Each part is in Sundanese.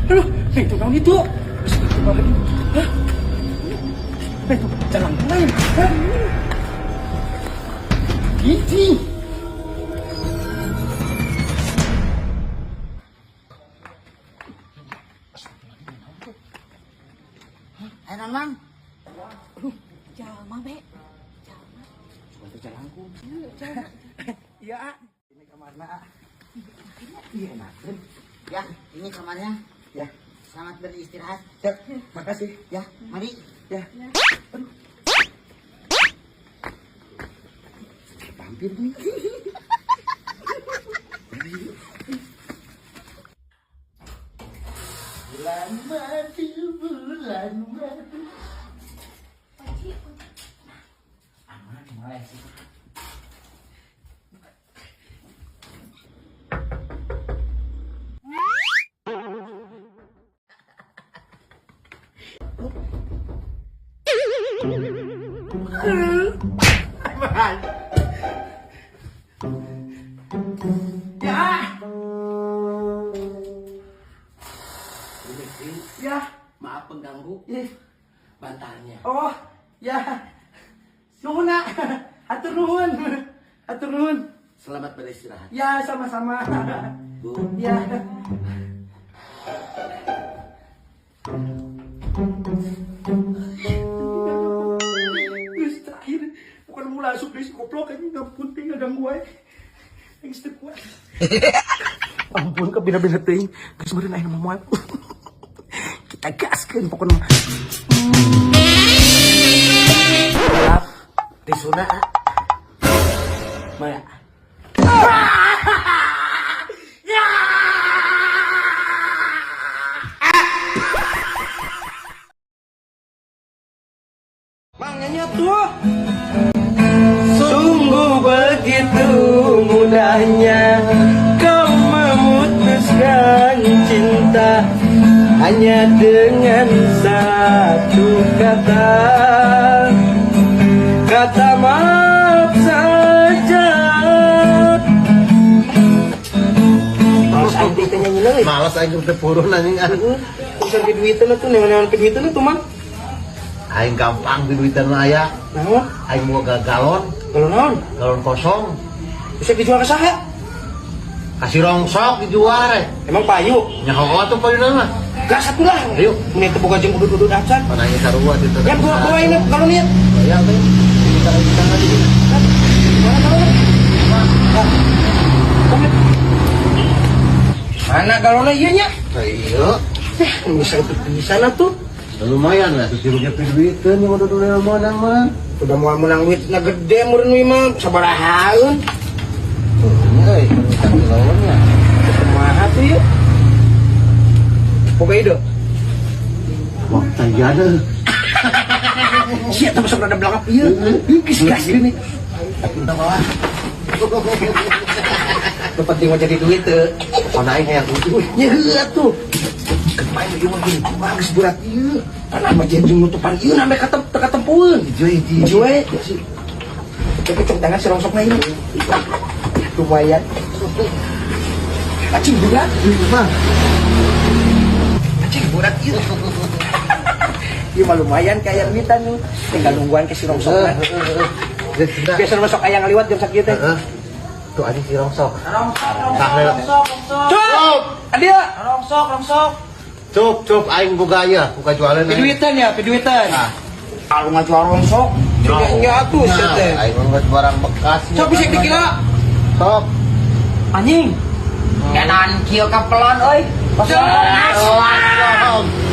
Aduh, nah itu naon itu? Astagfirullahaladzim. Hah? Nah itu jalan lain. Hah? Gigi. Ayo naon, Mang? Jalma be. Jalma. Coba tuh jalangkung. Iya, ah. Ini kamarna, ah. Iya, enakeun. Ya, ini kamarnya. Ya. Selamat beristirahat. Ya, makasih. Ya, mari. Ya. Aduh. Vampir nih. Bulan madu, bulan madu. Kunci, kunci. Aman, mulai sih. Aman. Ya. Ya. Maaf pengganggu, Ih. bantalnya. Oh, ya. Nuhun, nak. Hatur nuhun. Hatur nuhun. Selamat beristirahat. Ya, sama-sama. Bu, Ya. Terus terakhir, bukan mulai asup deui si goblok anjing, ngampun teh ngaganggu wae. Geus teu kuat. Ampun kabina-bina teuing, geus meureun ayeuna mah moal. Kita gaskeun pokona mah. Gelap. Tisuna, ah. Maya. Mang nyanyi tuh. Sungguh begitu mudahnya kau memutuskan cinta hanya dengan satu kata, kata maaf saja. Males aing teh nyanyi leuy. Males aing teh purun anjing ah. Bisa duitan tuh, neangan duitan tuh, Mang. Aing gampang di duitan mah aya. Naon? Aing mau galon, Galon naon? Galon kosong. Bisa dijual ke saha? Kasih rongsok dijual rek. Emang payu? Nyaho atuh payuna mah. Gas atuh lah. Ayo. Ini teu boga jeung udud-udud acan. Mana aing sarua teh. Ya gua bawa ini kalau niat. Bayang teh. Kita lagi di sini. Mana galonnya? Mana galonnya ieu nya? Iya. Eh, bisa itu bisa lah tuh. Lumayan lah tuh tirunya duiteun yang udah dulu menang mah. Udah mau menang duit na gede meureun we mah sabarahaeun. Ini euy, utang lawannya. Kumaha tuh yuk? Boga ide. Wah, tayana. Sia teh masuk rada belakang ieu. Geus gas gini. Kita bawa. Nu penting mah jadi duit teu. Mana aing hayang utuh. Nya heueuh atuh. Main ieu mah gini, kumaha geus berat ieu. Tanah mah jeung nutupan ieu nambe katem teu katempueun. Hiji hiji. Hiji we. Tapi cok tangan si rongsokna ini. Lumayan. Acing berat. Mah. Acing berat ieu. Ieu mah lumayan kayak duitan nih. Tinggal nungguan ke si rongsokna. Geus sudah. Biasa masuk aya ngaliwat jam sakieu teh. Heeh. Tuh anjing si rongsok. Rongsok, Tah, lewat. rongsok, rongsok. Cuk! Adia, Rongsok, rongsok. Cup, cup aing boga ieu, buka jualan aing. piduitan ya, piduitan. Ah. Kalau nggak jual rongsok, Nya atuh sia teh. Aing mah geus barang bekas. Sok bisa dikira. Sok. Anjing. Kenan kieu kapelan euy.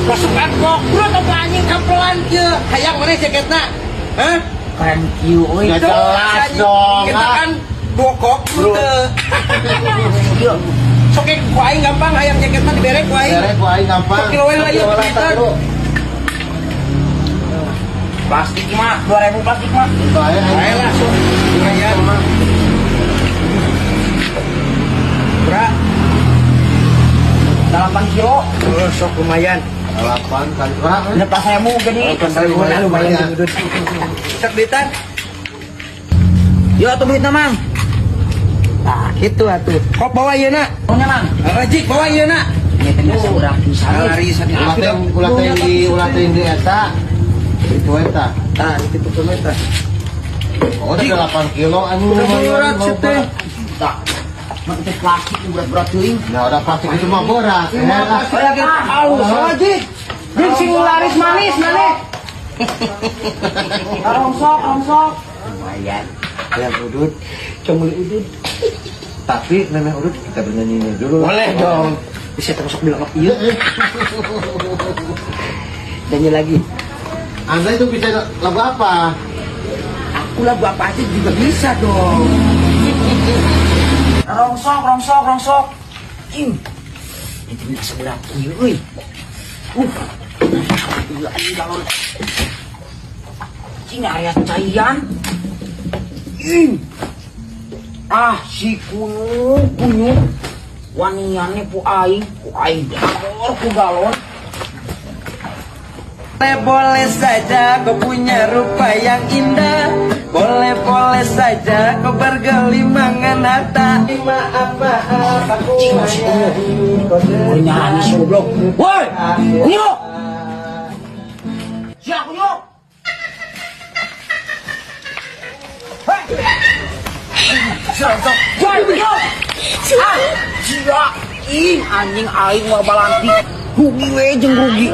Masuk angkok, bro, apa anjing kampelan kieu? Hayang mana jaketna? Hah? Keren kieu euy. Ya jelas dong. Kita ah. kan dua kok teu. Sok ku aing gampang hayang jaketna dibere ku aing. Bere ku aing gampang. Sok kilo we lah ieu Kilo lah, piduitan. kilo. Plastik mah, 2000 plastik mah. Bae aing. Bae lah sok. Lumayan. Bra, 8 kilo. oh, sok lumayan. 8 kali berapa? Lepas sewu jadi. Lumayan, lumayan udud. Sok duitan. Yo atuh duitna, Mang. Nah, gitu atuh. Kok bawa ieu na? Punya, Mang. Rajik bawa ieu na. Ieu teh geus Berat pisan. Larisan ulah teh di eta. Itu eta. Tah, itu tuh eta. Oh, 8 kilo anu Berat sih teh. Tah. Mah teh plastik berat-berat teuing. Nah, udah plastik itu mah berat. Saya kira Halus Jik. Jik sing laris manis mana? Rongsok, rongsok. Lumayan. Yang udut, Cuma udut. tapi memang udut kita bernyanyi dulu. Boleh dong. Bisa termasuk bilang apa iya. Nyanyi lagi. Anda itu bisa lagu apa? Aku lagu apa aja juga bisa dong. Rongsok, rongsok, rongsok. Ing. Itu bisa berat ieu euy. Iya, anjing galon. Cing area caian. Ing. Ah, si kunyuk, kunyuk. Waniannya ku aing galon, ku galon. Boleh saja kau punya rupa yang indah. Boleh-boleh saja kau bergelimangan harta. Maaf, maaf, aku Cing, si kunyuk. Kau nyanyi si goblok. Woi, kunyuk. Sia kunyuk. Hei. Woi, kunyuk. Ah, sia. Ing anjing aing mah balantik. Rugi we jeung rugi.